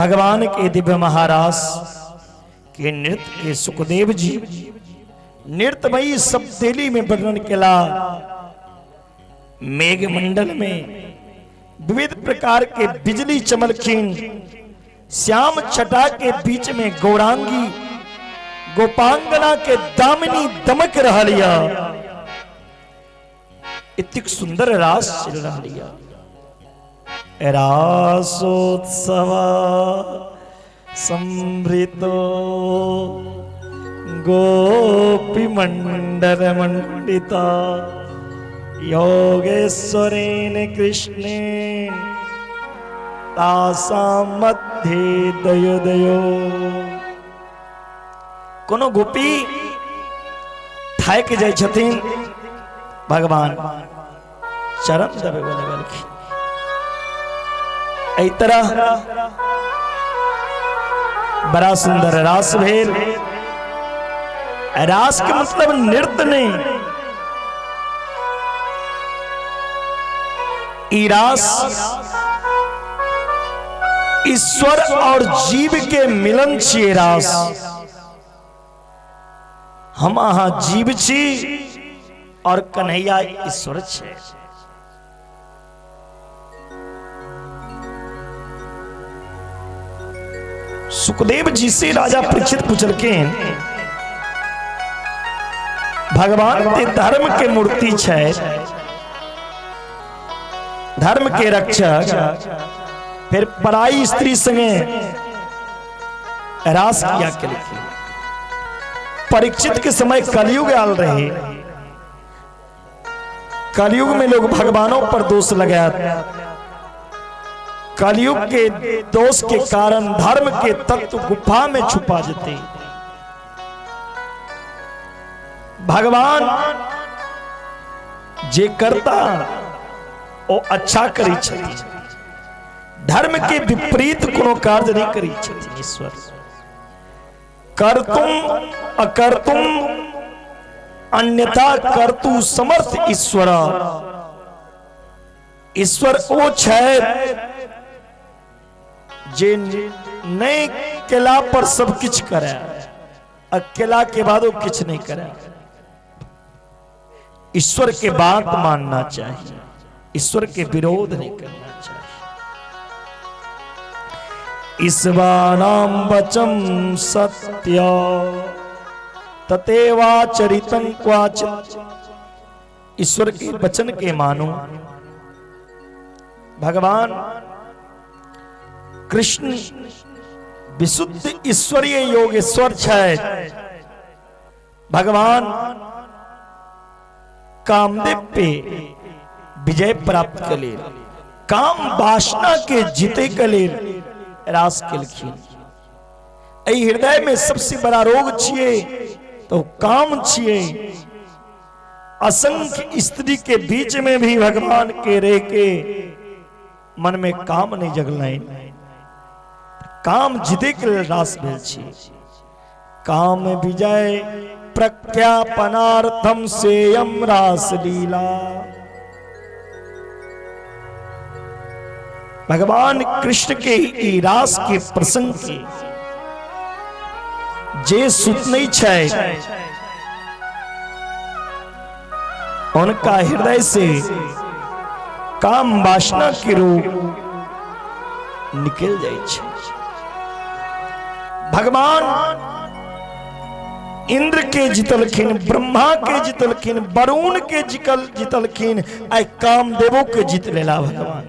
भगवान के दिव्य महारास के नृत्य के सुखदेव जी नृत्यमयी सप्तेली में वर्णन केला। मेघमंडल में विविध प्रकार के बिजली चमलखिन, श्याम छटा के बीच में गौरांगी गोपांगना के दामिनी दमक रहलिया। इतिक सुंदर रास चल रहलिया। रासोत्सव समृतो गोपी मंडल मंडिता योगेश्वरेण कृष्णेन तासां मध्ये दयो दयो। कोनो गोपी थाकि जाइ छथिन, भगवान चरण दबेबे लगलखिन। एहि तरह बड़ा सुंदर रास भेल। रास के मतलब नृत्य नहीं, ई रास ईश्वर और जीव के मिलन छिए। रास हम अहाँ जीव छी और कन्हैया ईश्वर छे। सुखदेव जी से राजा परीक्षित पूछलखिन, भगवान के धर्म के मूर्ति छै, धर्म के रक्षक, फिर पराई स्त्री संगे रास किया केलखिन? परीक्षित के समय कलयुग आल रहे। कलयुग में लोग भगवानों पर दोष लगाया। कलयुग के दोष के कारण धर्म के तत्व गुफा में छुपा जेते। भगवान जे करता ओ अच्छा करी छथिन, धर्म के विपरीत कोनो कार्य नहीं करी छथिन ईश्वर। कर्तुम अकर्तुम अन्यथा कर्तु समर्थ ईश्वर। ईश्वर ओ छै जे नहीं केला पर सब किछु करे, अकेला के बादो किछु नहीं करे। ईश्वर के बात मानना चाहिए, ईश्वर के विरोध नहीं करना चाहिए। ईश्वराणाम वचम सत्य ततेवाचरितं क्वाचित। ईश्वर के वचन के मानो। भगवान कृष्ण विशुद्ध ईश्वरीय योगेश्वर छै। भगवान कामदेव पे विजय प्राप्त के लेल, काम वासना के जीते के लेल रास केलखिन। एहि हृदय में सबसे बड़ा रोग छिए तो काम छिए। असंख्य स्त्री के बीच में भी भगवान के रह के मन में काम नहीं जगलनि। काम जीते के लेल रास भेल छी। काम विजय प्रख्यापनार्थम सेयम रास लीला। भगवान कृष्ण के ई रास के प्रसंग के जे सुत नहीं छै, उनका हृदय से काम वासना के रूप निकल जाइ छै। भगवान इंद्र के जीतलखिन, ब्रह्मा के जीतलखिन, वरुण के जीतलखिन, आइ कामदेवो के जीत लेला भगवान।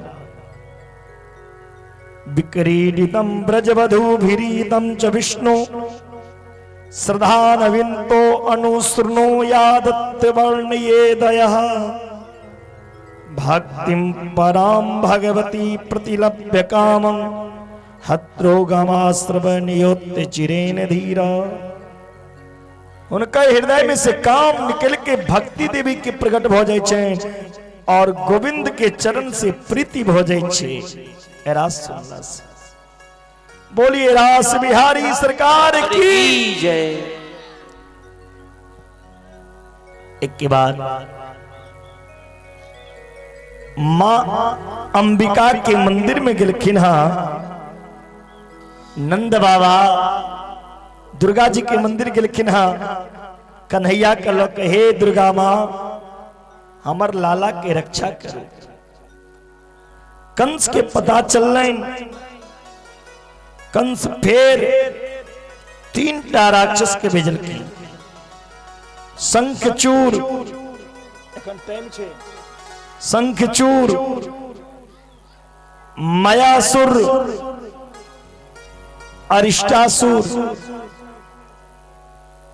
विक्रीडितम ब्रजवधूभिरीतम च विष्णु श्रद्धानविन्तो अनुसृणो यादत्त वर्णयेदयः भक्तिं परां भगवती प्रतिलभ्य कामं हत्रोगमाश्रव नियोत्य चिरेण धीरा। हुनका हृदय में से काम निकल के भक्ति देवी के प्रकट भ जाइ छनि और गोविंद के चरण से प्रीति भ जाइ छै। रास सुनला से बोलिए रास बिहारी सरकार की जय। एक के बाद माँ अंबिका के मंदिर में गेलखिन। हाँ, नंद बाबा दुर्गा जी के मंदिर गेलखिन हँ, कन्हैया के लऽ के, हे दुर्गा माँ हमर लाला के रक्षा करू। कंस के पता चललनि, कंस फेर 3 टा राक्षस के भेजलखिन। शंखचूर, शंखचूर, मयासुर, अरिष्टासुर,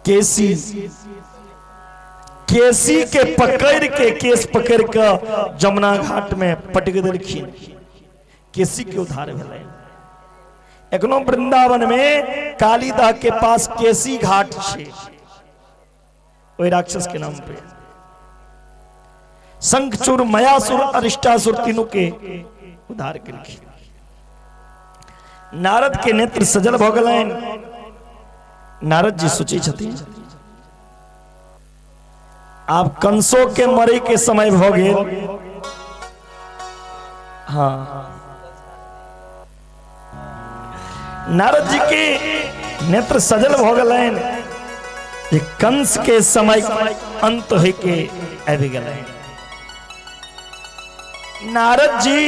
केसी। केसी के पकड़ के, केस पकड़ के जमुना घाट में पटक देलखिन। केसी के उद्धार भेलै। एखनो वृंदावन में कालीदह के पास केसी घाट छै, ओहि राक्षस के नाम पे। शंखचूर, मयासुर, अरिष्टासुर तीनों के उद्धार केलखिन। नारद के नेत्र सजल भऽ गेलनि। नारद जी सोचै छथिन आब कंसो के मरे के समय भऽ गेल। हाँ, नारद जी के नेत्र सजल भऽ गेलनि जे कंस के समय अंत होय के आबि गेलनि। नारद जी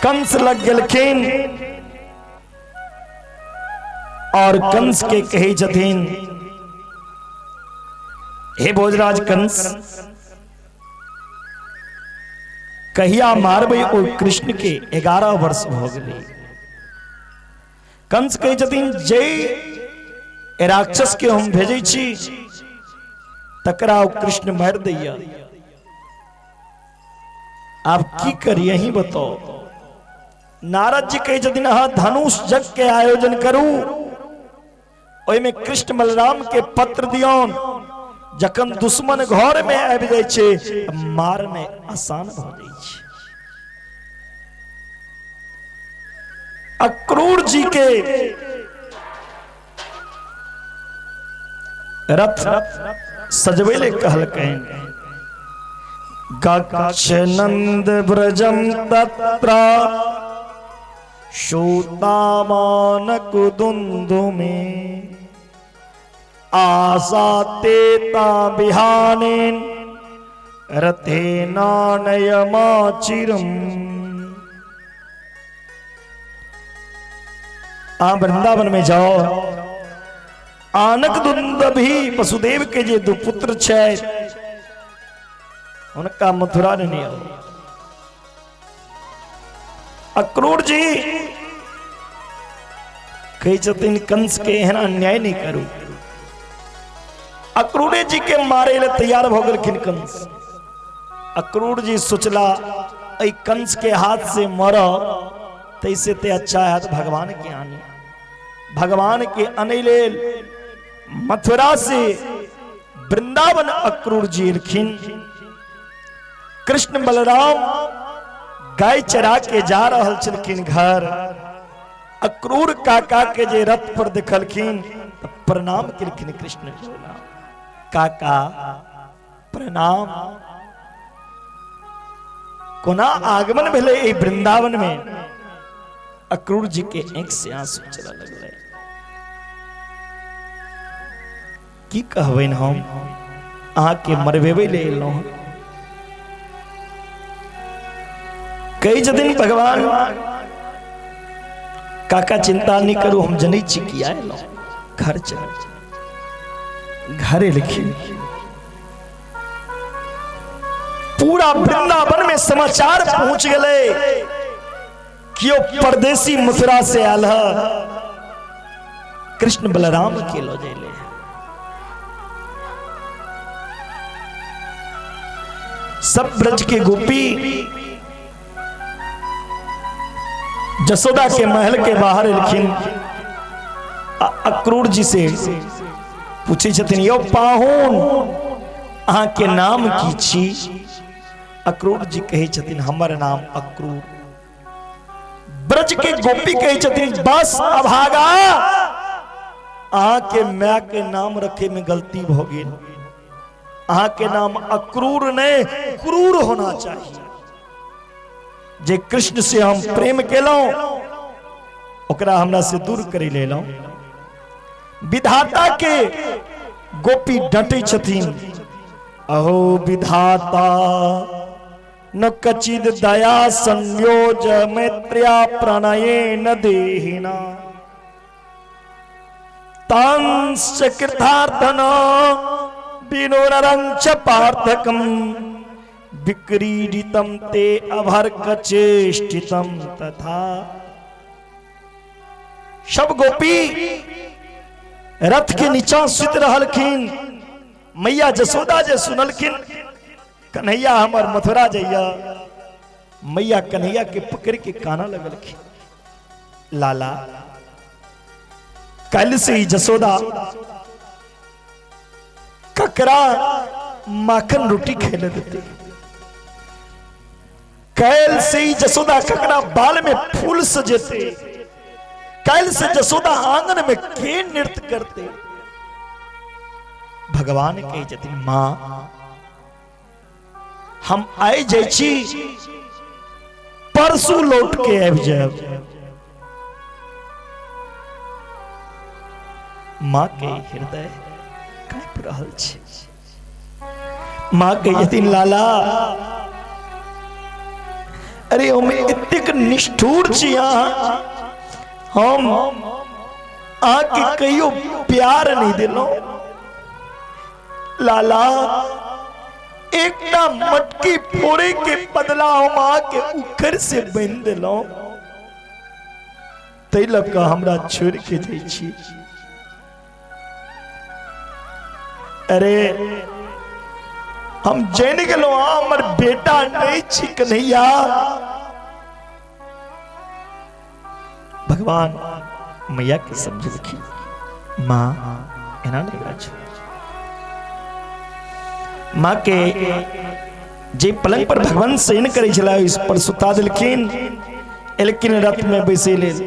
कंस लग गेलखिन और कंस के कहै छथिन, हे भोजराज कंस, कहिया मारबै ओ कृष्ण के? 11 वर्ष भऽ गेलै। कंस कहै छथिन, जे राक्षस के हम भेजै छी तकरा ओ कृष्ण मारि दैया, आब की करी अहीं बताओ। नारद जी कहै छथिन, अहाँ धनुष यज्ञ के आयोजन करू, ओहिमे कृष्ण बलराम के पत्र दियौन, जखन दुश्मन घर में आबि जाइ छै मारने आसान भऽ जाइ छै। अक्रूर जी के रथ सजबै ले कहलकनि। गच्छ नंद ब्रजम तत्र श्रोतामानकुदुन्दुमे आसाते ता बिहानेन रथेनानयमाचिरम। आ वृंदावन में जाओ, आनक दुंदभी वसुदेव के जे दू पुत्र छै हुनका मथुरा ने आओ। अक्रूर जी कहै छथिन, कंस के एहन अन्याय नहीं करू। अक्रूरे जी के मारे ले तैयार भऽ गेलखिन कंस। अक्रूर जी सोचला, एहि कंस के हाथ से मरब तैसे ते अच्छा है भगवान के आने। भगवान के अनै लेल मथुरा से वृंदावन अक्रूर जी एलखिन। कृष्ण बलराम गाय चरा के जा रहल छलखिन घर। अक्रूर काका के जे रथ पर देखलखिन तऽ प्रणाम केलखिन कृष्ण बलराम। काका प्रणाम, कोना आगमन भेलै एहि वृंदावन में? अक्रूर जी के आंखि से आंसू चलऽ लगलै। की कहबनि हम, अहाँके मरबेबै ले एलहुँ हँ। कहै छथिन भगवान, काका चिंता नहि करू, हम जनै छी किया एलहुँ, घर चल। घर एलखिन, पूरा वृंदावन में समाचार पहुंच गेलै, केओ परदेसी मथुरा से आयल है, कृष्ण बलराम के लऽ जैले। सब ब्रज के गोपी जसोदा के महल के बाहर एलखिन। अक्रूर जी से पूछे छथिन, यौ पाहुन अहाँ के नाम की छी? अक्रूर जी कहै छथिन, हमर नाम अक्रूर। ब्रज के गोपी कहै छथिन, बस अभागा, अहाँ के my के नाम रखे में गलती भ गेल, अहाँ के नाम अक्रूर नहीं क्रूर होना चाहिए। जे कृष्ण से हम प्रेम केलहुं ओकरा हमरा से दूर करै लेलहुं। विधाता के गोपी डटै छथिन, अहो विधाता न कचिद दया संयोज मैत्र्या प्रणयेन देहिना तांश्च कृतार्थन विनोरं च पार्थकम विक्रीडितं ते अभर्कचेष्टितं तथा। सब गोपी रथ के नीचा सुति रहलखिन। मैया जसोदा जे सुनलखिन कन्हैया हमर मथुरा जइया, मैया कन्हैया के पकड़ के काना लगलखिन, लाला कल से ही जसोदा ककरा माखन रोटी खेले देते, कैल से ही जसोदा ककरा बाल में फूल सजेते, कैल से जसोदा आंगन में के नृत्य करते। भगवान कहे छथिन मां हम आइ जाइ छी, परसू लौट के आबि जायब। माँ के हृदय कांपि रहल छै। माँ कहे छथिन लाला अरे हम एतेक निष्ठुर छी अहाँ, हम अहाँके कहियो प्यार नहीं देलहुँ। लाला एकटा मटकी फोड़े के बदला हम अहाँके उखड़ से बान्हि देलहुँ, ताहि लऽ कऽ हमरा छोड़ि के जाइ छी। अरे हम जानि गेलहुँ अहाँ हमर बेटा नहीं छी कन्हैया। भगवान मैया के समझलखिन, माँ एना नहीं बाजू। माँ के जे पलंग पर भगवान शयन करै छला इस पर सुता देलखिन, एलखिन रथ में बैसे लेल।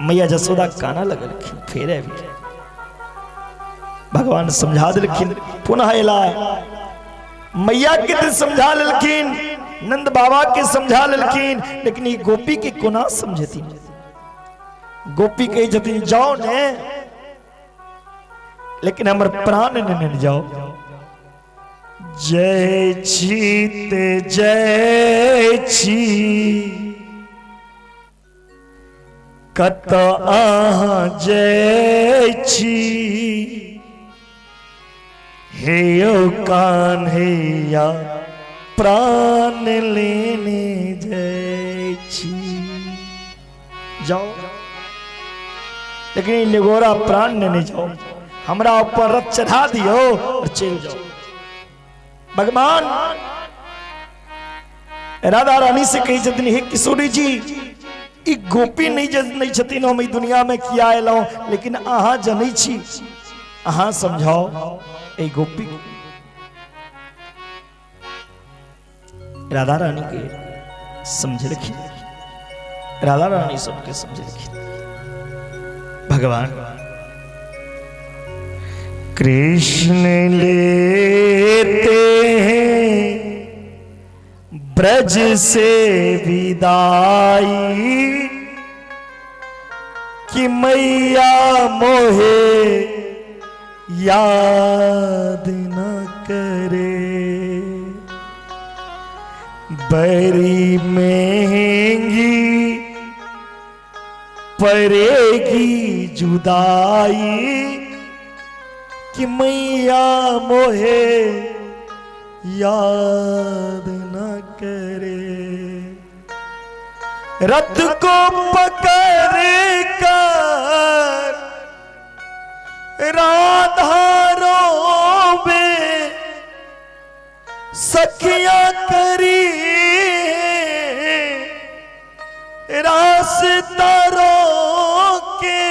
मैया जसोदा काना लगलखिन, फेर आबि भगवान समझा देलखिन, पुनः एला। मैया के तो समझा लेलखिन, नंद बाबा के समझा लेलखिन, लेकिन ई गोपी के कोना समझेथिन। गोपी कहै छथिन जाओ ने, लेकिन हमर प्राण ने जाओ। जय छी ते जय छी कत अहाँ जय छी, हे यौ कान्हैया प्राण लेने जय छी। जाओ, लेकिन ई निगोरा प्राण लेने जाओ, हमरा ऊपर रथ चढ़ा दियो और चलि जाओ। भगवान राधा रानी से कही छथिन हे किशोरी जी, ई गोपी नहीं नहीं छथिन हम ई दुनिया में किया एलहुं, लेकिन अहाँ जनै छी, अहाँ समझाओ ए गोपी। राधा रानी के समझलखिन, राधा रानी सबके समझलखिन। भगवान कृष्ण लेते हैं ब्रज से विदाई कि मैया मोहे याद न करे, बड़ी महंगी पड़ेगी जुदाई कि मैया मोहे याद न करे। रथ को पकड़ कर राधा रोवे सखिया करी रास्ता रोके,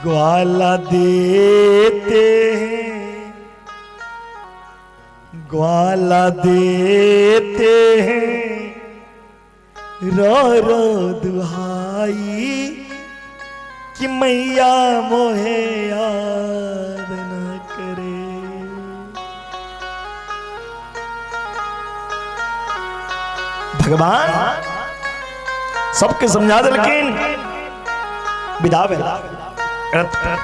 ग्वाला देते हैं ग्वाला देते हैं रो रो दुहाई कि मैया मोहे याद न करे। भगवान सबके समझा देलखिन, विदा भेला रथ पर।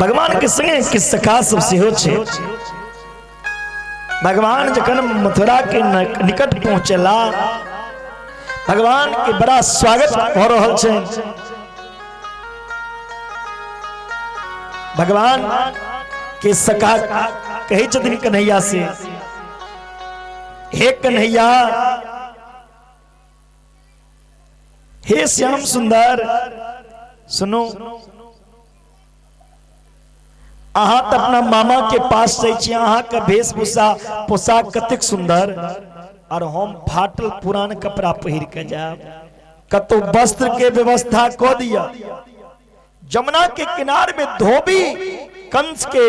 भगवान के संगे के सखा सब सेहो छै। भगवान जखन मथुरा के निकट पहुंचला, भगवान के बड़ा स्वागत भ रहल छै। भगवान के सखा कहै छथिन कन्हैया से, हे कन्हैया, हे श्याम सुंदर, सुनो, अहाँ तऽ अपना मामा के पास जाइ छी, अहाँके वेशभूषा पोशाक कतेक सुंदर, और हम फाटल पुरान कपड़ा पहिर के जायब, कतौ वस्त्र के व्यवस्था कऽ दिअ। जमुना के किनार में धोबी कंस के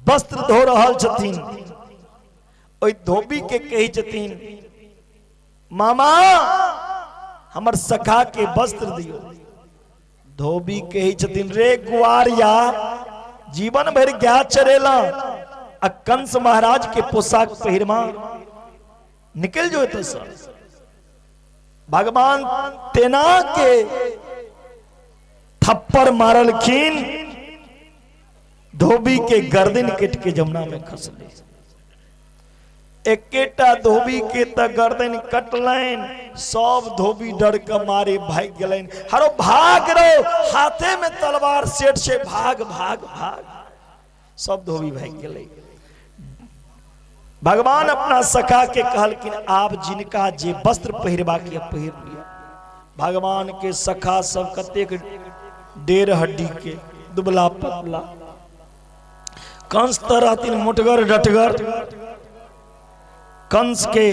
वस्त्र धो रहल छथिन। ओहि धोबी के कहै छथिन, मामा हमर सखा के वस्त्र दियौ। धोबी कहै छथिन, रे गुआरिया, जीवन भरि गाय चरेला आ कंस महाराज के पोशाक पहिरमा, निकल जो एतऽ। भगवान तेना के थप्पड़ मारलखिन, धोबी के गर्दन कटि के जमुना में खसले। एकेटा धोबी के त गर्दन कटलनि, सब धोबी डर के मारे भागि गेलनि। हरो भाग रो, हाथे में तलवार सेठ छै, भाग भाग भाग, सब धोबी भागि गेलै। भगवान अपना सखा के कहलखिन, आब जिनका जे वस्त्र पहिरबाक यऽ पहिर लिअ। भगवान के सखा सब कतेक डेढ़ हड्डी के दुबला पतला, कंस तऽ रहथिन मोटगर डटगर। कंस के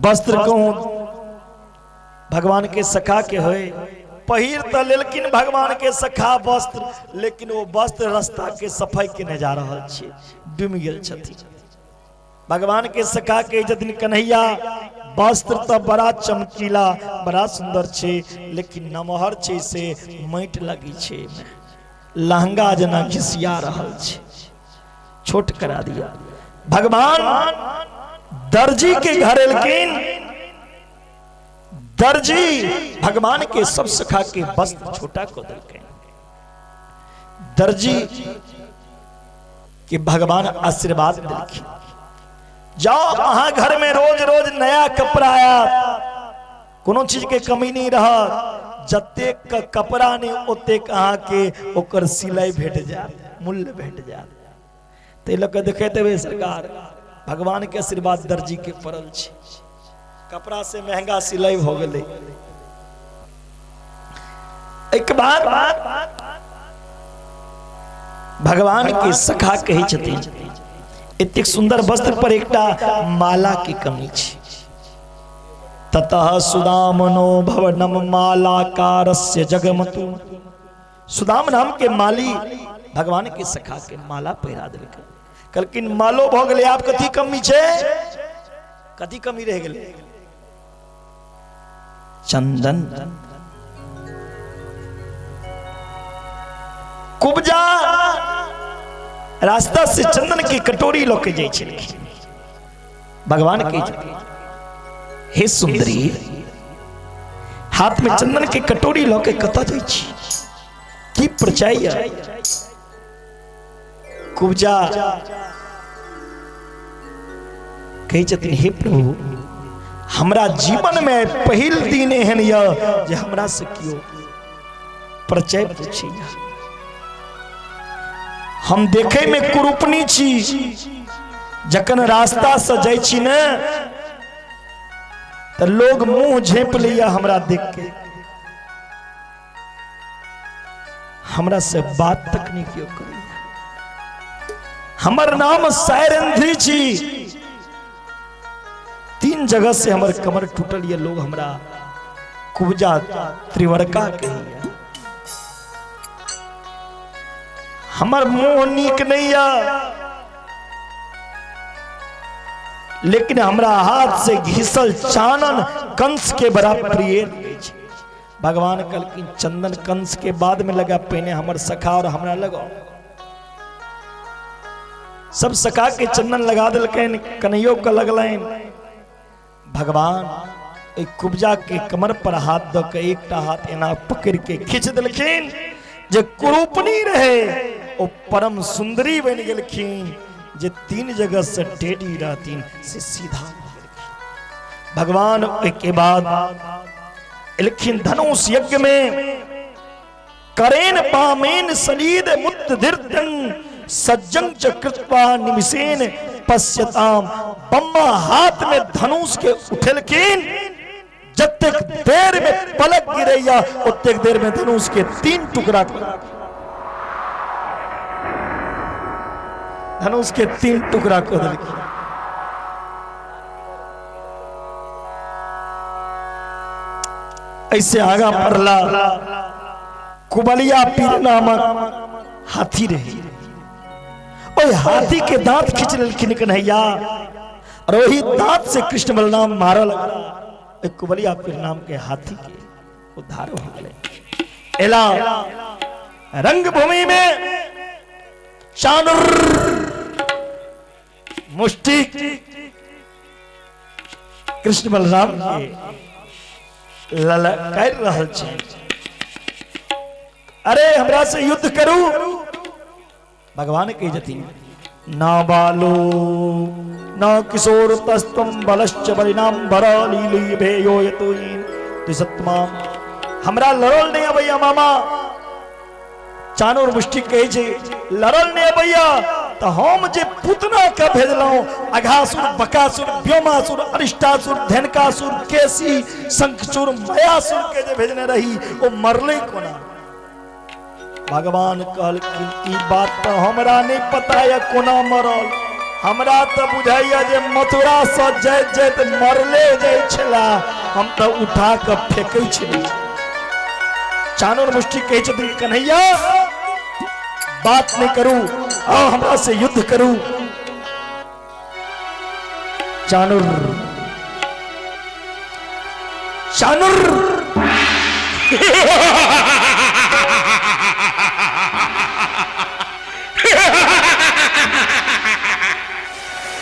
वस्त्र कहूँ भगवान के सखा के होय, पहिर तऽ लेलखिन भगवान के सखा वस्त्र, लेकिन ओ वस्त्र रास्ता के सफाई केने जा रहल छै, डूमि गेल छथिन। भगवान के सखा के छथिन, कन्हैया वस्त्र तऽ बड़ा चमकीला बड़ा सुंदर छै, लेकिन नमहर छै से माटि लगी छै, लहंगा जेना घिसिया रहल छै, छोट करा दिया। भगवान दर्जी के घर एलखिन, दर्जी भगवान के सब सखा के वस्त्र छोटा कऽ देलखिन। दर्जी के भगवान आशीर्वाद देलखिन, जाओ अहाँ घर में रोज रोज नया कपड़ा आयत, कोनो चीज के कमी नहीं रहत, जतेक कपड़ा नहीं ओतेक अहाँ के ओकर सिलाई भेट जायत, मूल्य भेट जायत। ताहि लऽ कऽ देखैत हेबै सरकार भगवान के आशीर्वाद दर्जी के पड़ल छै, कपड़ा से महंगा सिलाई भऽ गेलै। एक बार भगवान के सखा कहै छथिन, एतेक सुंदर वस्त्र पर एकटा माला के कमी छै। ततः सुदामनो भवनम मालाकारस्य जगमतु। सुदाम नाम के माली भगवान के सखा के माला पहिरा देलकै, कहलखिन मालो भऽ गेलै, आब कथी कमी छै, कथी कमी रहि गेलै? चंदन। कुब्जा रास्ता से चंदन के कटोरी लऽ के जाइ छलखिन। भगवान के हे सुंदरी, हाथ में चंदन के कटोरी लऽ के कतऽ जाइ छी, की परिचय? कुब्जा कहै छथिन, हे प्रभु, हमरा जीवन में पहिल दिन एहन यऽ जे हमरा से केओ परिचय पूछैया। हम देखे में कुरूपनी छी, जखन रास्ता से जाइ छी ने तऽ लोग मुंह झेप लैया हमरा देख के, हमरा से बात तक नहीं केओ करैया। हमर नाम सायरंध्री छी, 3 जगह से हमर कमर टूटल ये, लोग हमरा कुब्जा त्रिवर्का कहैया। हमर मुंह नीक नहीं या, लेकिन हमरा हाथ से घिसल चानन कंस के बड़ा प्रिय लगै छै। भगवान कहलखिन चंदन कंस के बाद में लगा, पहिने हमर सखा और हमरा लगाओ। सब सका के चंदन लगा देलकनि, कन्हैयो के लगलनि। भगवान एक कुब्जा के कमर पर हाथ दऽ के एकटा हाथ एना पकड़ के खींच देलखिन, जे कुरूपनी रहे ओ परम सुंदरी बनि गेलखिन, जे 3 जगह से टेढ़ी रहथिन से सीधा भऽ गेलखिन। भगवान ओहिके बाद एलखिन धनुष यज्ञ में, करेन पामेन सलीद मुक्त धीर्तं सज्जं च कृत्वा निमिषेन पश्यताम। बम्मा हाथ में धनुष के उठेलखिन, जतेक देर में पलक गिरैया ओतेक देर में धनुष के 3 टुकड़ा कर, धनुष के 3 टुकड़ा कर देलखिन। ऐसे आगा पड़ला कुबलिया पीर नामक हाथी रहे, ओहि हाथी के दांत खींच लेलखिन कन्हैया, और वही दांत से कृष्ण बलराम मारल लगला। कुबलिया पीर नाम के हाथी के उद्धार हो गए। एला रंगभूमि में चाणूर मुष्टि कृष्ण बलराम के ललकार रहल छै, अरे हमरा से युद्ध करू। भगवान कह जथिन, ना बालो ना किशोर तस्तम बलश्च बलिनाम भर लीली भेयो यतोइन द्विसत्मा। हमरा लड़ल नहीं अबैया मामा। चाणूर मुष्टि कहै छै लड़ल नहीं अबैया, तो हम जे पुतना के भेजलहुँ, अघासुर बकासुर व्योमासुर अरिष्टासुर धेनकासुर केसी शंखचूर मयासुर के जे भेजने रही ओ मरले कोना? भगवान कहलखिन ई बात तो हमरा नहीं पता है कोना मरल, हमरा तो बुझाइया जे मथुरा से जाइत जाइत मरले जाइ छला, हम तो उठा के फेंकै छली। चाणूर मुष्टि कहै छथिन कन्हैया बात नहीं करू, आओ हमरा से युद्ध करू। चाणूर चाणूर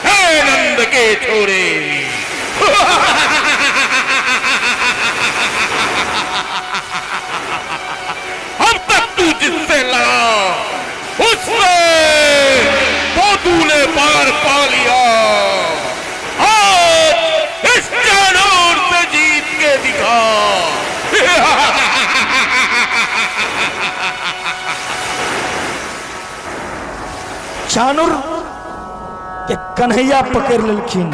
हे नंद के छोरे, अब तक तू जिससे लड़ा उससे तो तूने पार पा लिया, आज इस चाणूर से जीत के दिखा। चाणूर के कन्हैया पकड़ लेलखिन,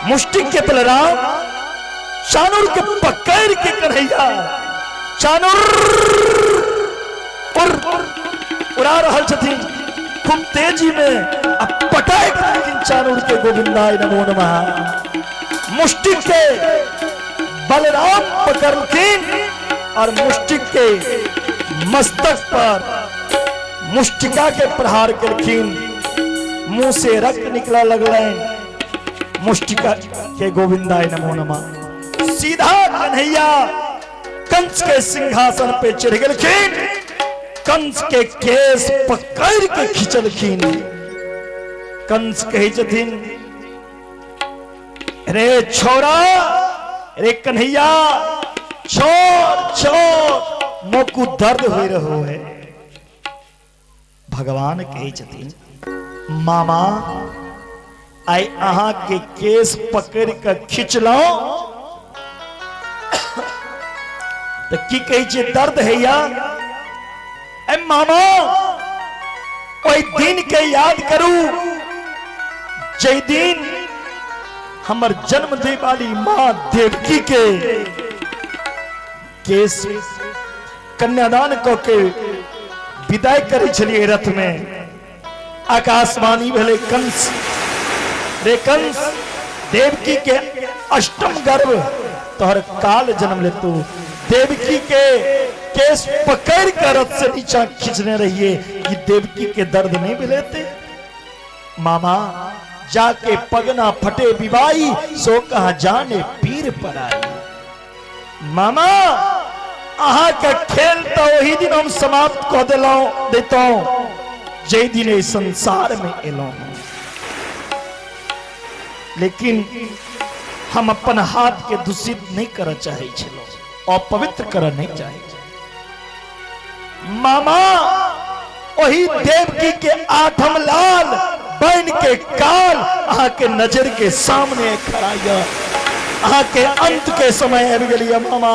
मुष्टि के बलराम चाणूर के पकड़ के कन्हैया चाणूर उड़ा रहल छथिन खूब तेजी में, आ पटक देलखिन चाणूर के गोविंदाय नमो नमः। मुष्टि के बलराम पकड़लखिन और मुष्टि के मस्तक पर मुष्टिका के प्रहार केलखिन, मुंह से रक्त निकला लगलनि मुष्टिका के गोविंदाय नमो नमः। सीधा कन्हैया कंस के सिंहासन पे चढ़ गेलखिन, कंस के केस पकड़ के खिंचलखिन। कंस कहै छथिन रे छोरा, रे कन्हैया छोड़ छोड़, मोकू दर्द हो रहो है। भगवान कहै छथिन मामा आइ अहाँ के केस पकड़ के खिंचलहुं तो की कहै छियै दर्द हैया? ए मामा ओहि दिन के याद करू जै दिन हमर जन्म दे वाली मां देवकी के केस कन्यादान क के विदाई करै छलियै रथ में, आकाशवाणी भेलै कंस रे कंस देवकी के अष्टम गर्भ तोहर काल जन्म लेतू। देवकी के केस पकड़ के रथ से नीचा खींचने रहिए कि देवकी के दर्द नहीं मिलेते। मामा जाके पगना फटे विवाही सो कहा जाने पीर पर आई। मामा अहाँ के खेल तो वही दिन हम समाप्त कऽ देलहुँ देतहुँ जाहि दिन एहि संसार में एलहुं। लेकिन हम अपन हाथ के दूषित नहीं करऽ चाहै छलहुँ, अपवित्र करऽ नहीं चाहै छलहुँ। मामा, ओही देवकी के आठम लाल बन के काल अहाँ के नजर के सामने खड़ा यऽ। अहाँ के अंत के समय आबि गेल यऽ मामा।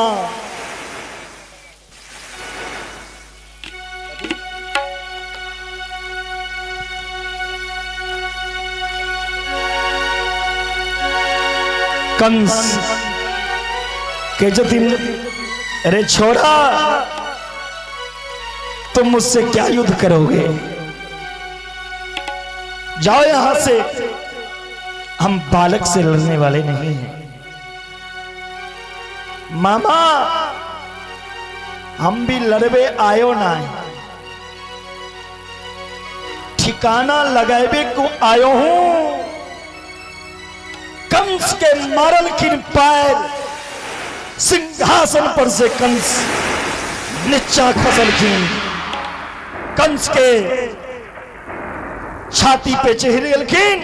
कंस के जतिन, अरे छोड़ा, तुम मुझसे क्या युद्ध करोगे, जाओ यहां से, हम बालक से लड़ने वाले नहीं हैं। मामा, हम भी लड़बे आयो ना है, ठिकाना लगाबे को आयो हूं। कंस के मारलखिन पैर, सिंहासन पर से कंस नीचा खसलखिन, कंस के छाती पे चढ़ गेलखिन,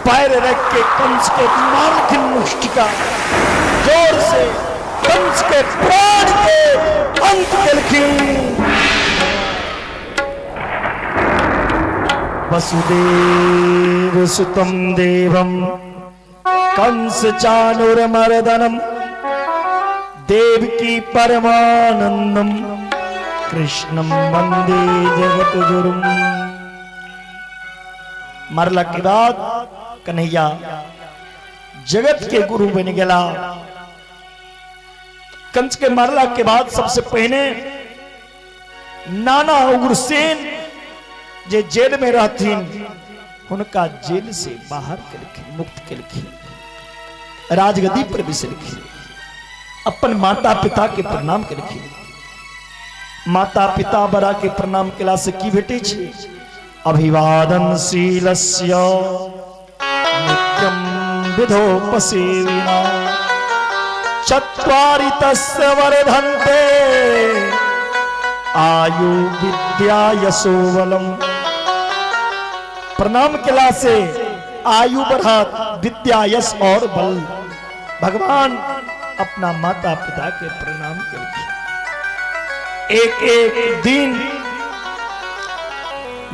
पैर रख के कंस के मारलखिन मुष्टिका जोर से, कंस के प्राण के अंत केलखिन। वसुदेव सुतम देवम कंस चाणूर मर्दनम देवकी परमानंदम कृष्णम वंदे जगत गुरुम। मरला के बाद कन्हैया जगत के गुरु बन गया। कंस के मरला के बाद सबसे पहले नाना उग्रसेन जे जेल में रहथिन, हुनका जेल से बाहर केलखिन, मुक्त केलखिन, राजगद्दी पर बैसलखिन, अपन माता पिता के प्रणाम केलखिन। माता पिता बड़ा के प्रणाम केला से की भेटै छै? अभिवादनशीलस्य नित्यं विधोपसेविना चत्वारि तस्य वर्धन्ते आयु विद्या यशो बलम। प्रणाम केला से आयु बढ़त, विद्या, यश और बल। भगवान अपना माता पिता के प्रणाम केलखिन। एक एक दिन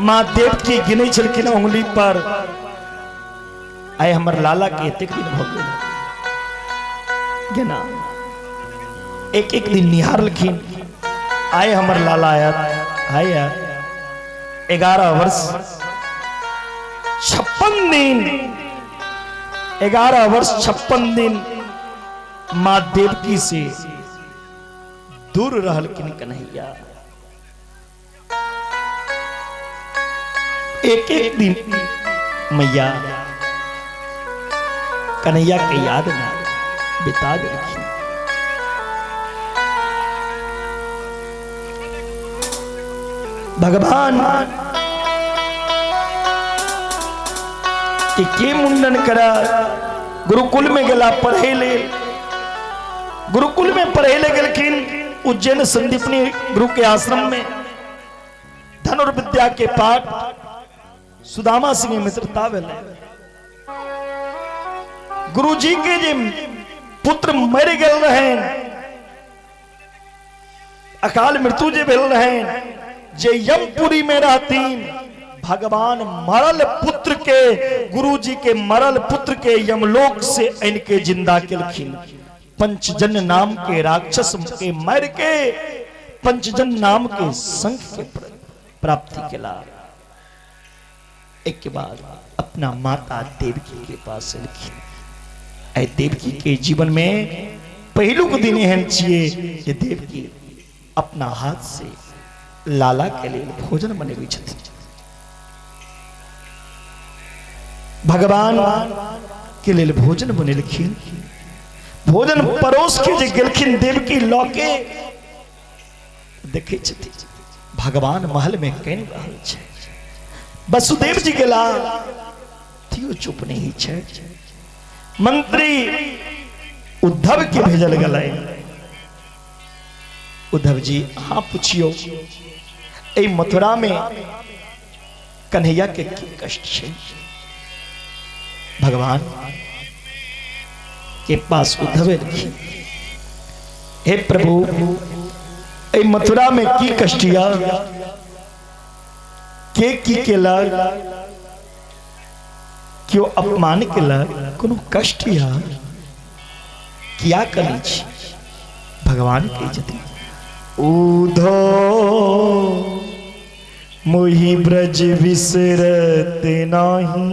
माँ देवकी गिनै छलखिन उंगली पर, आइ हमर लाला के एतेक दिन भऽ गेल गेना। एक एक दिन निहारलखिन, आइ हमर लाला आयत, आइ आयत। 11 वर्ष 56 दिन, 11 वर्ष 56 दिन माँ देवकी से दूर रहलखिन कन्हैया। एक एक दिन मैया कन्हैया के याद में बिता देलखिन। भगवान के मुंडन करा गुरुकुल में गेला पढ़े ले, गुरुकुल में पढ़े ले गेलखिन उज्जैन संदीपनी गुरु के आश्रम में धनुर्विद्या के पाठ, सुदामा सिंह मित्रता भेलै। गुरुजी के जे पुत्र मरि गेल रहनि, अकाल मृत्यु जे भेल रहनि, जे यमपुरी में रहथिन, भगवान मरल पुत्र के, गुरुजी के मरल पुत्र के यमलोक से आनि के जिंदा केलखिन। पंचजन नाम के राक्षस के मार के पंचजन नाम के शंख के प्राप्ति केला। एक के बाद अपना माता देवकी के पास एलखिन। एहि देवकी के जीवन में पहिलुक दिन एहन छियै जे देवकी अपना हाथ से लाला के लेल भोजन बनेबै छथिन। भगवान के लेल भोजन बनेलखिन, भोजन परोस के जे गेलखिन देवकी लऽ के, देखै छथिन भगवान महल में कानि रहल छै। वसुदेव जी गेला, तियो चुप नहीं छै। मंत्री उद्धव के भेजल गेलै, उद्धव जी अहाँ पुछियो, एहि मथुरा में कन्हैया के की कष्ट छै। भगवान के पास उद्धव एलखिन, हे प्रभु एहि मथुरा में की कष्ट या, के की केलक, क्यों अपमान केलक, कोनो कष्ट या, किया करै छी? भगवान कहै छथिन उधो मोहि ब्रज विसरत नाही,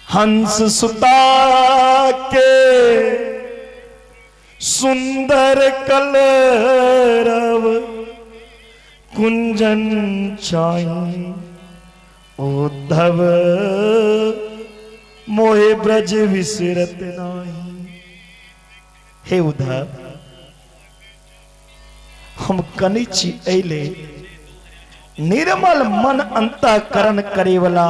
हंस सुता के सुंदर कलरव कुंजन चाही, उद्धव मोहे ब्रज विसरत नाही। हे उद्धव, हम कनै छी एहिले निर्मल मन अंतःकरण करे वाला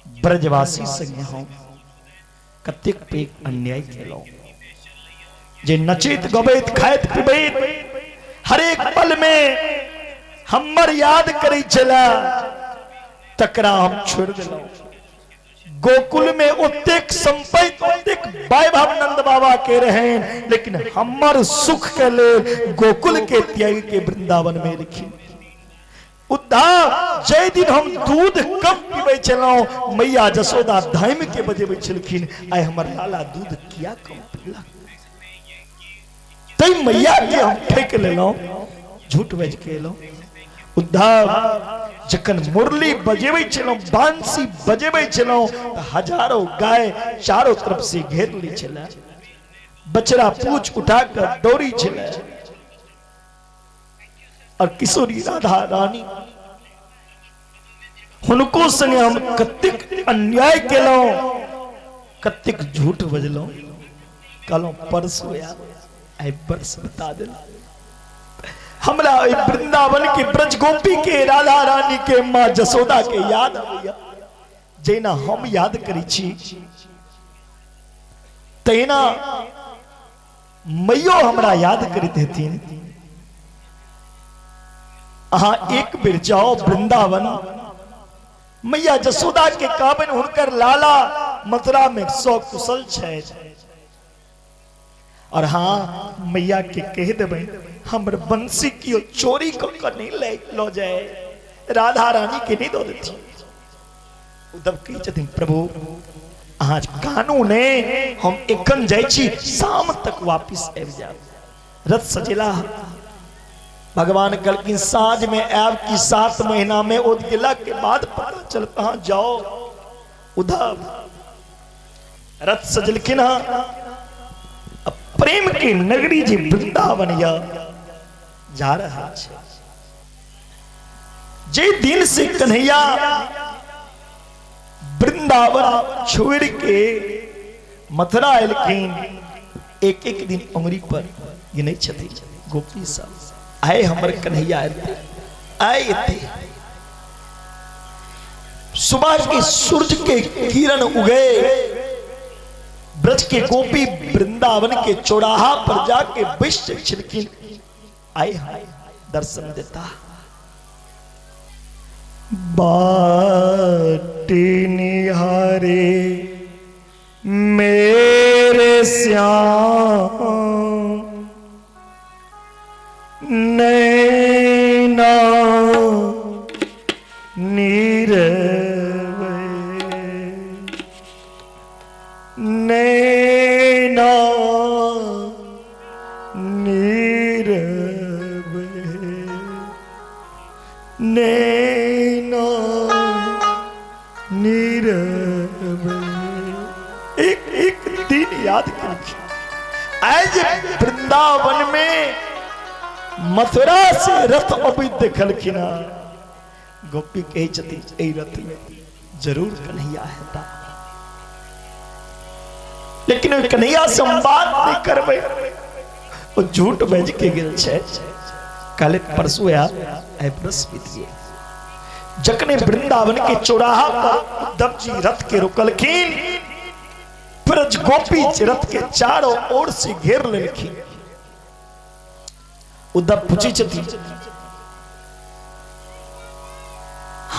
ब्रजवासी संगे हम कतेक पैघ अन्याय केलहुँ जे नचैत गबैत खाइत पीबैत हरेक पल में हमर याद करै छला तकरा हम छोड़ि देलहुँ। गोकुल में ओतेक संपत्ति ओतेक वैभव नंद बाबा के रहन, लेकिन हमर सुख के लेल गोकुल के त्याग के वृंदावन में लिखी। उद्धव जय दिन हम दूध कम पीबै छलहुँ, मैया जसोदा धामि के बजेबै छलखिन, आइ हमर लाला दूध किया कम पीलक, तै मैया के हम ठकि लेलहुँ, झूठ बाजि के एलहुँ। उद्धव जखन मुरली बजेबै छलहुँ, बांसी बजेबै छलहुँ, तऽ हजारों गाय चारों तरफ से घेर लै छलै, बछड़ा पूछ उठा कऽ दौड़ी छलै, और किशोरी राधा रानी हुनको संगे हम कतेक अन्याय केलहुँ, कतेक झूठ बजलहुँ, कहलहुँ परसू आयब, आइ बरस बता देलहुँ। हमरा ओहि वृंदावन के ब्रज गोपी के राधा रानी के माँ जसोदा के याद आबैया, जहिना हम याद करै छी तहिना मैयो हमरा याद करैत हेथिन। अहाँ एक बेर जाओ वृंदावन, मैया जसोदा के कहबनि हुनकर लाला मथुरा में सकुशल छथि, और हाँ मैया के कह देबनि हमर बंसी कियो चोरी कऽ कऽ नहीं ले लऽ जाए, राधा रानी के नहीं दऽ देथिन। उद्धव कहै छथिन प्रभु अहाँ कानू ने, हम एखन जाइ छी, शाम तक वापिस आबि जायब। रथ सजेला, भगवान कहलखिन साँझ में आयब कि 7 महीना में, ओ गेला के बाद पता चल कहाँ जाओ। उद्धव रथ सजलखिन हँ, प्रेम के नगरी जे वृंदावन या जा रहा है। जे दिन से कन्हैया वृंदावन छोड़ के मथुरा एलखिन, एक एक दिन उंगली पर गिनै छथिन गोपी सब, आए हमर कन्हैया एते, आए एते। सुबह के सूरज के किरण उगे, ब्रज के गोपी वृंदावन के चौराहा पर जाके बैस छलखिन, आए हाय दर्शन देता। बाट निहारे मेरे श्याम नैना नीरवे, नैना नीरवे, नैना नीरवे। एक एक दिन याद करिए, आज वृंदावन में मथुरा से रथ अबैत देखलखिन, गोपी कहै छथिन एहि रथ में जरूर कन्हैया हेता, लेकिन ओहि कन्हैया से हम बात नहीं करबै, ओ झूठ बाजि के गेल छै, कहले परसू आयब, आइ बरस बीत गेल। जखने वृंदावन के चौराहा पर उद्धव जी रथ के रोकलखिन, ब्रज गोपी रथ के चारों ओर से घेर लेलखिन। उद्धव पूछै छथिन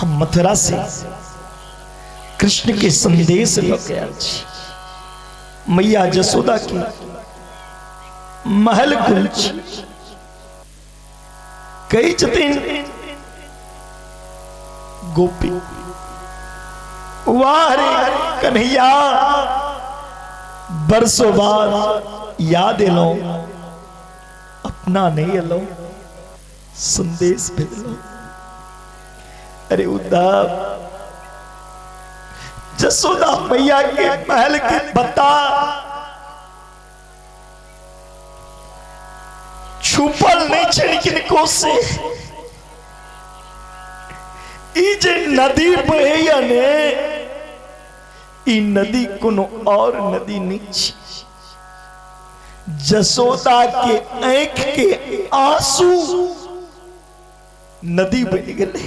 हम मथुरा से कृष्ण के संदेश लऽ के आयल छी। मैया जसोदा के महल कुल छी। कहै छथिन गोपी, वाह रे कन्हैया, बरसों बाद याद एलौं, अपना नहीं एलौं, संदेश भेजलौं। अरे उद्धव, जसोदा मैया के महल के बता छुपल नहीं छै किनको से। ई जे नदी बहैया ने, ई नदी कोनो और नदी नहीं छै। जसोदा के आंख के आंसू नदी बनि गेलै।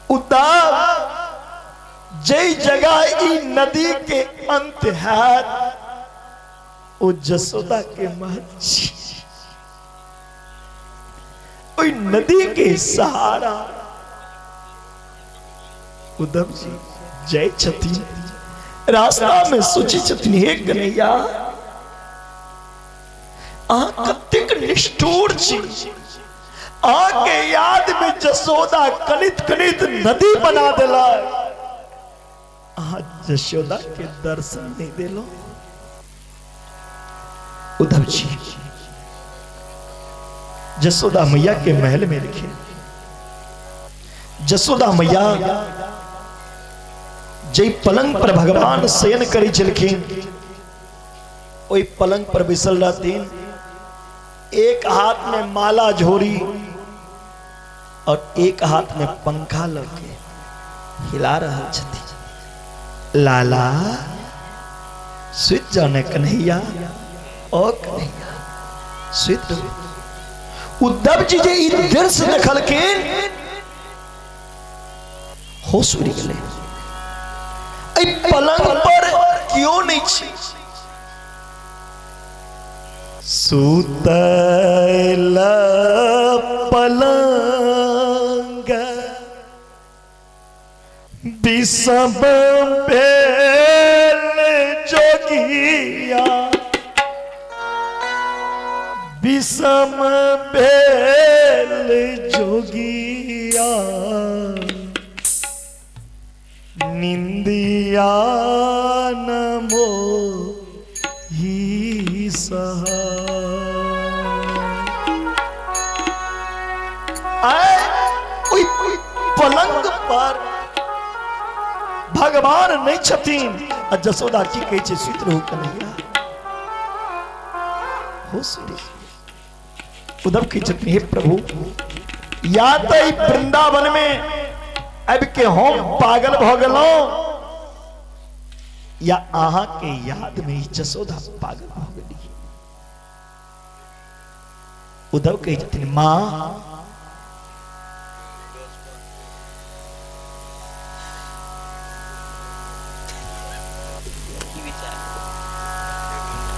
उतार जै जगह ई नदी के अंत हैत ओ जसोदा के महल छी। ओहि नदी के सहारा उद्धव जी जय छथिन। रास्ता में सोचै छथिन, हे कन्हैया, अहाँ कतेक निष्ठुर छी। अहाँ के याद में जसोदा कनित कनित नदी बना देलक, अहाँ जसोदा के दर्शन नहीं देलो। उद्धव जी जसोदा मैया के महल में लिखे, जसोदा मैया जै पलंग पर भगवान शयन करै छलखिन ओहि पलंग पर बैसल रहथिन। एक हाथ में माला झोरी और एक हाथ में पंखा लऽ के हिला रहल छथिन। लाला सुति जाओ ने कन्हैया, ओ कन्हैया सुति रहू। उद्धव जी जे ई दृश्य देखलखिन होश उड़ि गेलै। एहि पलंग पर केओ नहि छै। सुतल पलंग विषम भेल जोगिया, विषम भेल जोगिया, निंदिया नमो ही सहा। आए ओहि पलंग पर भगवान नहीं छथिन आ जसोदा की कहै छै, सुति रहू कन्हैया, हो सुति। उद्धव की छथिन, हे प्रभु, या तऽ ई वृंदावन में आबि के हम पागल भऽ गेलहुँ या अहाँ के याद में ई जसोदा पागल भऽ गेली। उद्धव कहै छथिन, माँ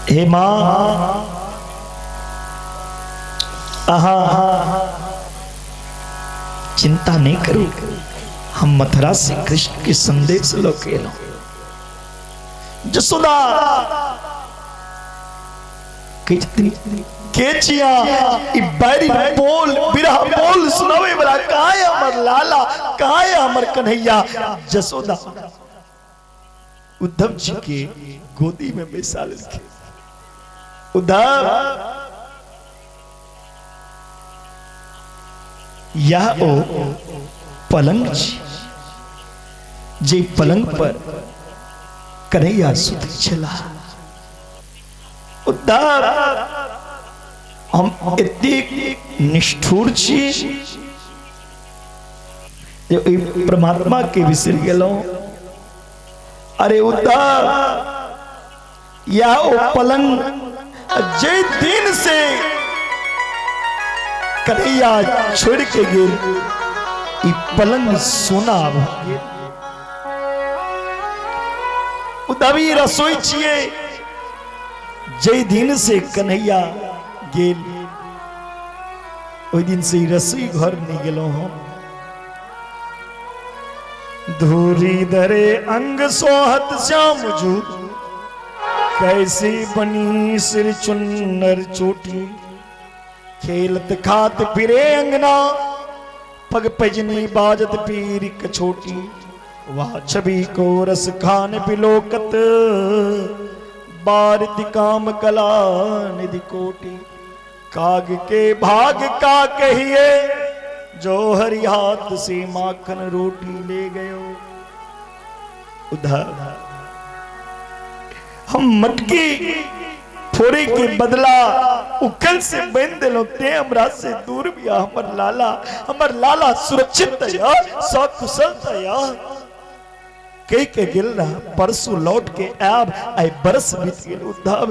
हे माँ, अहाँ चिंता नहीं करू, हम मथुरा से कृष्ण के संदेश लऽ के एलहुँ। जसोदा कहै छथिन, के छिया ई बैरी बोल बिरह बोल सुनावे वाला? कहाँ है हमर लाला, कहाँ है हमर कन्हैया? जसोदा उद्धव जी के गोदी में बैसा लेलखिन। उद्धव, यह ओ पलंग छी जे पलंग पर कन्हैया सुतै छलाह। उद्धव, हम एतेक निष्ठुर छी जे ओहि परमात्मा के बिसरि गेलहुँ। अरे उद्धव, यह ओ पलंग जे दिन से कन्हैया छोड़ के गेल, ई पलंग सोना भऽ गेल। उद्धव, ई रसोई छियै, जे दिन से कन्हैया गेल ओहि दिन से ई रसोई घर नहीं गेलहुँ हम। धूरी धरे अंग सोहत श्याम जू, कैसी बनी सिर चुन्नर चोटी। खेलत खात फिरे अंगना, पग पजनी बाजत पीर कछोटी। वाह छवि को रस खान बिलोकत, बारित काम कला निधि कोटि। काग के भाग का कहिए, जो हरि हाथ से माखन रोटी ले गयो। उधर हम मटकी फोड़े के बदला उकल से बन दिलो, ते हमरा से दूर बिया। हमर लाला, हमर लाला सुरक्षित तया, सकुशल तया। कह के गेल रहा परसों लौट के आब, आई बरस बीत गेल उद्धव,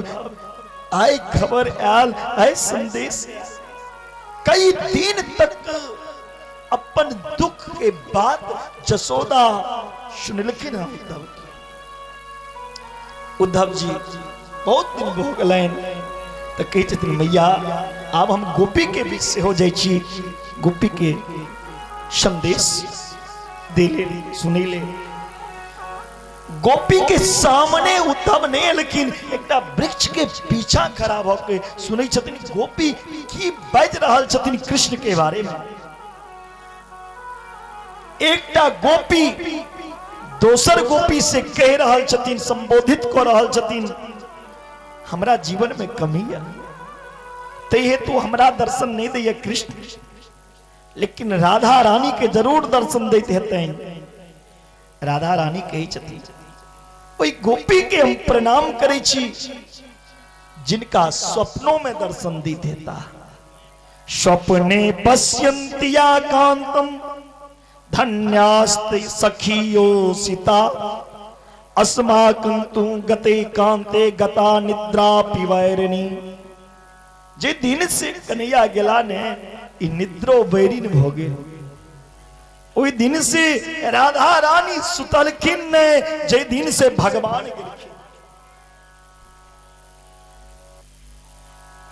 आई खबर आयल, आई संदेश। कई दिन तक अपन दुख के बात जसोदा सुनलखिन हँ उद्धव के। उद्धव जी बहुत दिन भऽ गेलनि तऽ कहै छथिन, मैया आब हम गोपी के बीच सेहो जाइ छी, गोपी के संदेश देले सुनेले। गोपी के सामने उद्धव नहि एलखिन, एकटा वृक्ष के पीछा खड़ा भऽ के सुनै छथिन गोपी की बाजि रहल छथिन कृष्ण के बारे में। एकटा गोपी दोसर गोपी से कह रहल छथिन, संबोधित कऽ रहल छथिन, हमरा जीवन में कमी है तै हेतु हमरा दर्शन नहीं दैया कृष्ण, लेकिन राधा रानी के जरूर दर्शन दैत हेतनि। राधा रानी कहै छथिन, ओहि गोपी के हम प्रणाम करै छी जिनका स्वप्नों में दर्शन दैत हेता। स्वप्ने पश्यन्ति या कांतम धन्यास्ते सखियो सीता, अस्माकं तु गते कांते गता निद्रा पिवैरिणी। जे दिन से कन्हैया गेला ने ई निद्रो बैरिन भ गेल। ओहि दिन से राधा रानी सुतलखिन ने जे दिन से भगवान गेलखिन।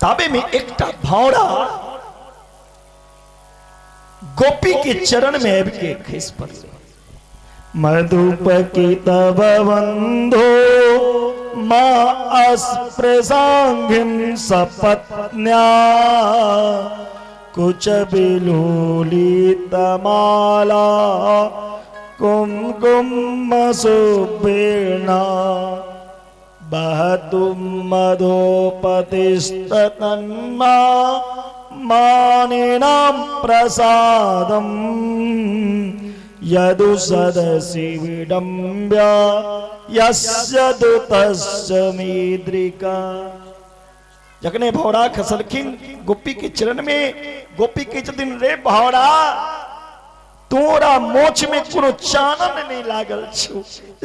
ताबे में एकटा भौरा गोपी के चरण में आबि के खसि पड़लै। मधुप की तब बंधो मा अस्पृशांगिम सपत्न्या, कुच बिलोलितमाला कुमकुम सुबीर्णा, बहतु मधुपतिस्तन्मा मानिनां प्रसादम, यदु सदसि विडम्ब्य यस्य दूतस्य मीद्रिका। जखने भौरा खसलखिन गोपी के चरण में, गोपी के छथिन, रे भौरा तोरा मोछ में कोनो चानन नहीं लागल छौ,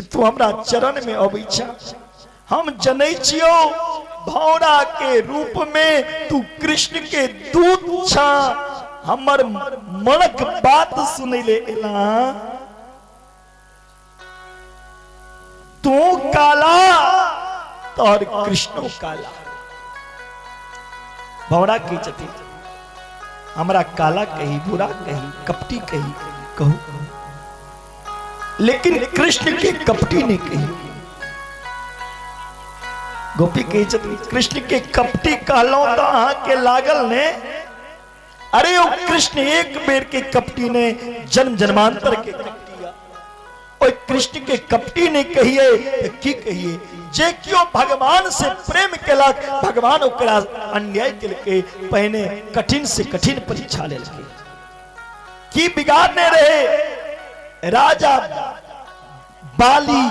तू हमरा चरण में अबै छ। हम जनै छियौ भौरा के रूप में तू कृष्ण के दूत छ, हमर मनक बात सुनै ले एला। तू काला तोहर कृष्णो काला। भौरा की छथिन, हमरा काला कही, बुरा कही, कपटी कही, कहू, लेकिन कृष्ण के कपटी नहीं कही। गोपी कही छथिन, कृष्ण के कपटी कहलहुं तो अहाँ के लागल ने? अरे ओ कृष्ण एक बेर के कपटी ने, जन्म जन्मांतर के कपटी। ओहि कृष्ण के कपटी नहीं कहिए तऽ की कहिए? जे केओ भगवान से प्रेम केलक, भगवान ओकरा अन्याय केलकै, पहिने कठिन से कठिन परीक्षा लेलकै। की बिगाड़ने रहे राजा बाली,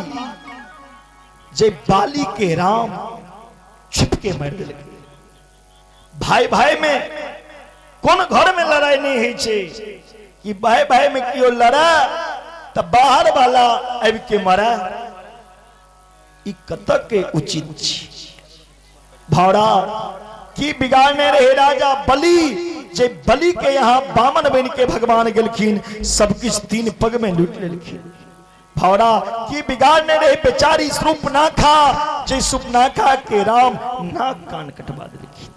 जे बाली के राम छिप के मारि देलकै। भाई भाई में कोन घर में लड़ाई नहीं होइ छै कि भाई भाई में केओ लड़ा तऽ बाहर वाला आबि के मरा? ई कतऽ के उचित छी? भौरा की बिगाड़ने रहे राजा बलि, जे बलि के यहाँ बामन बन के भगवान गेलखिन, सब किछु 3 पग में लूट लेलखिन। भौरा की बिगाड़ने रहे बेचारी सुपनाखा, जे सुपनाखा के राम नाक कान कटवा देलखिन।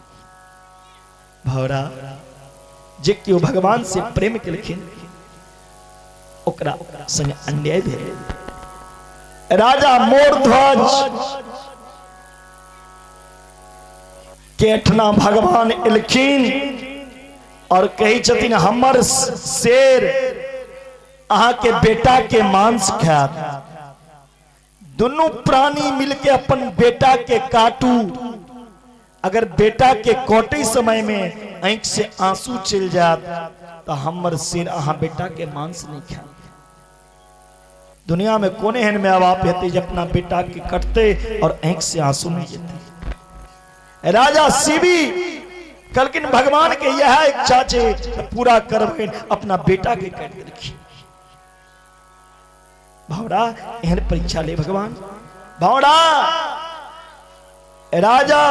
भौरा जे केओ भगवान से प्रेम केलखिन, ओकरा ओकरा संग अन्याय भेल। राजा मोरध्वज के एठना भगवान एलखिन और कहै छथिन हमर शेर अहाँ के बेटा के मांस खायत। दुनू प्राणी मिलके अपन बेटा के काटू, अगर बेटा के कटे समय में आंख से आंसू चल जात तो हमर सिर अहाँ बेटा के मांस नहीं खायत। दुनिया में कोने एहन माय बाप हेतै जे अपना बेटा के कटते और आंख से आंसू नहीं जेतै। राजा शिवी कहलखिन भगवान के यह इच्छा छै पूरा करबनि, अपना बेटा के काटि देलखिन। भौरा एहन परीक्षा ले भगवान। भौरा राजा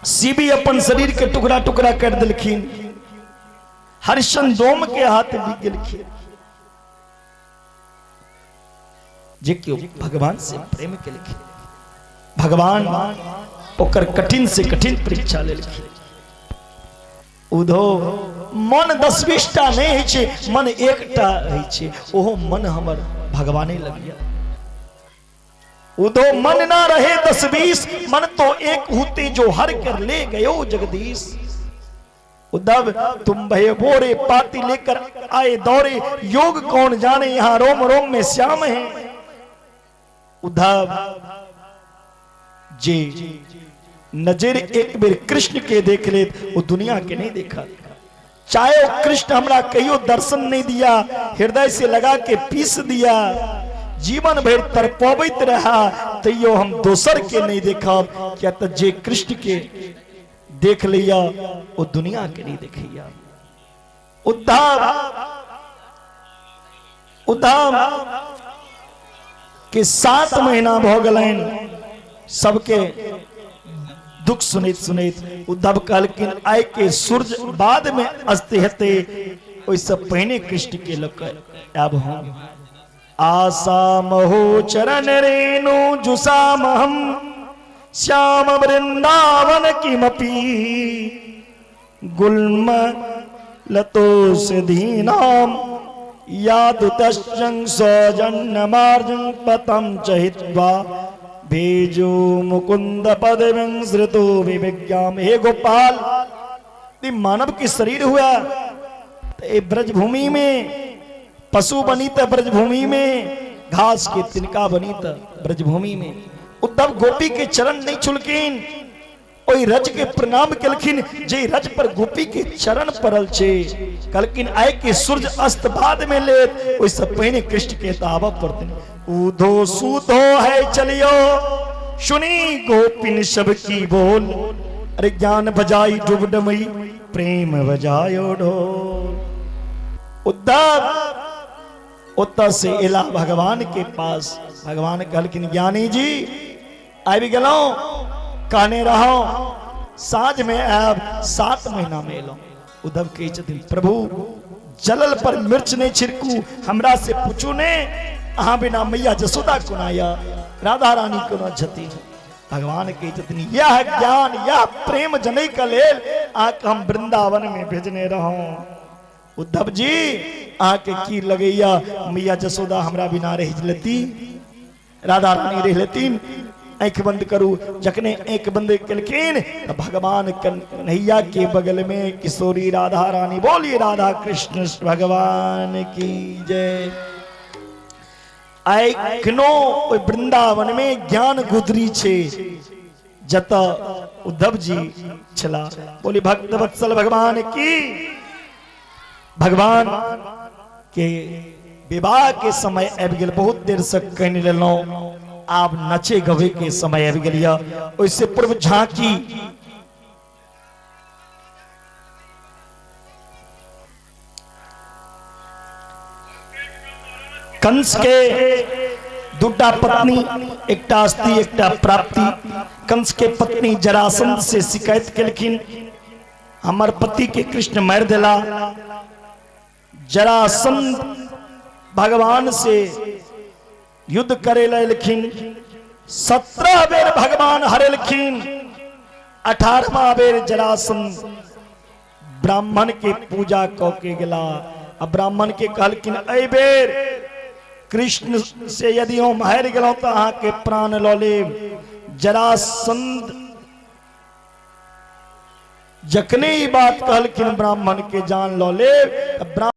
शिवी अपन शरीर के टुकड़ा टुकड़ा कर देलखिन, हरिश्चंद्र डोम के हाथ भी गेलखिन। जे केओ भगवान से प्रेम केलखिन, भगवान ओकर कठिन से कठिन परीक्षा लेलखिन। उधो मन दस बीसटा नहीं होइ छै, मन एकटा होइ छै, ओहो मन हमर भगवाने लगिया। उधो मन ना रहे दस बीस, मन तो एक होते जो हर कर ले गयो जगदीश। उद्धव तुम भय बोरे पाती लेकर आए दौरे, योग कौन जाने यहाँ रोम रोम में श्याम है। उद्धव जे नजर एक बेर कृष्ण के देख ले वो दुनिया के नहीं देखा। चाहे वो कृष्ण हमरा कहियो दर्शन नहीं दिया, हृदय से लगा के पीस दिया, जीवन भर तड़पबैत रहा, तैयो हम दोसर के नहीं देखब। क्या तो जे कृष्ण के देख लिया वो दुनिया के नहीं देखिया। उद्धव उद्धव के 7 महीना भ गेलनि, सबके दुख सुनैत सुनैत उद्धव कहलखिन आइ के सूर्य बाद में अस्त हेतै, ओहिसँ पहिने कृष्ण के लऽ कऽ आयब हम। आशा महो चरण रेणु जुषामहम श्याम वृंदावन किमपि गुल्म लतोषधीनाम यादुतश्चं सौजन्यमार्जं पतं च हित्वा भेजो मुकुंद पदविं श्रुतो विविज्ञाम। हे गोपाल, ये मानव के शरीर हुआ तो ये ब्रजभूमि में पशु बनी तो ब्रजभूमि में, घास के तिनका बनी तो ब्रजभूमि में। उद्धव गोपी के चरण नहीं छुलकिन, ओहि रज के प्रणाम केलखिन जे रज पर गोपी के चरण पड़ल छे। कहलखिन आइ के सूर्य अस्त बाद में लेत, ओहिसँ पहिने कृष्ण के तऽ आबऽ पड़तनि। उधो सुधो है चलियो सुनी गोपिन सबकी बोल, अरे ज्ञान बजाई डुब डमई प्रेम बजायो ढोल। उद्धव ओतऽ से एला भगवान के पास। भगवान कहलखिन ज्ञानी जी आबि गेलहुँ, कहने रहो साँझ में आयब, 7 महीना में एलहुँ। उद्धव कहै छथिन प्रभु जलल पर मिर्च नहीं छिड़कू, हमरा से पूछू ने अहाँ बिना मैया जसोदा कोना या राधा रानी कोना छथिन। भगवान कहै छथिन यह ज्ञान यह प्रेम जनै के लेल अहाँके हम वृंदावन में भेजने रहौं। उद्धव जी अहाँके की लगैया मैया जसोदा हमरा बिना रहि लेती, राधा रानी रहि लेतीन? आँखि बंद करू। जखने आँखि बंद केलखिन तऽ भगवान कन्हैया के बगल में किशोरी राधा रानी। बोलिए राधा कृष्ण भगवान की जय। एखनो ओहि वृंदावन में ज्ञान गुदरी छे जतऽ उद्धव जी छला। बोली भक्त वत्सल भगवान की। भगवान के विवाह के समय आबि गेल, बहुत देर से कनि लेलहुँ, आब नचे गबै के समय आबि गेल यऽ। ओहिसँ पूर्व झांकी कंस के दूटा पत्नी, एकटा अस्ति एकटा प्राप्ति। कंस के पत्नी जरासंध से शिकायत केलखिन हमर पति के कृष्ण मारि देला। जरासंध भगवान से युद्ध करे ला एलखिन, 17 बेर भगवान हरेलखिन, 18वां बेर जरासंध ब्राह्मण के पूजा क के गेला आ ब्राह्मण के कहलखिन एहि बेर कृष्ण से यदि हम हारि गेलहुं तऽ अहाँके प्राण लऽ लेब। जरासंध जखने ई बात कहलखिन ब्राह्मण के जान लऽ लेब, तऽ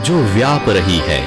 जो व्याप रही है।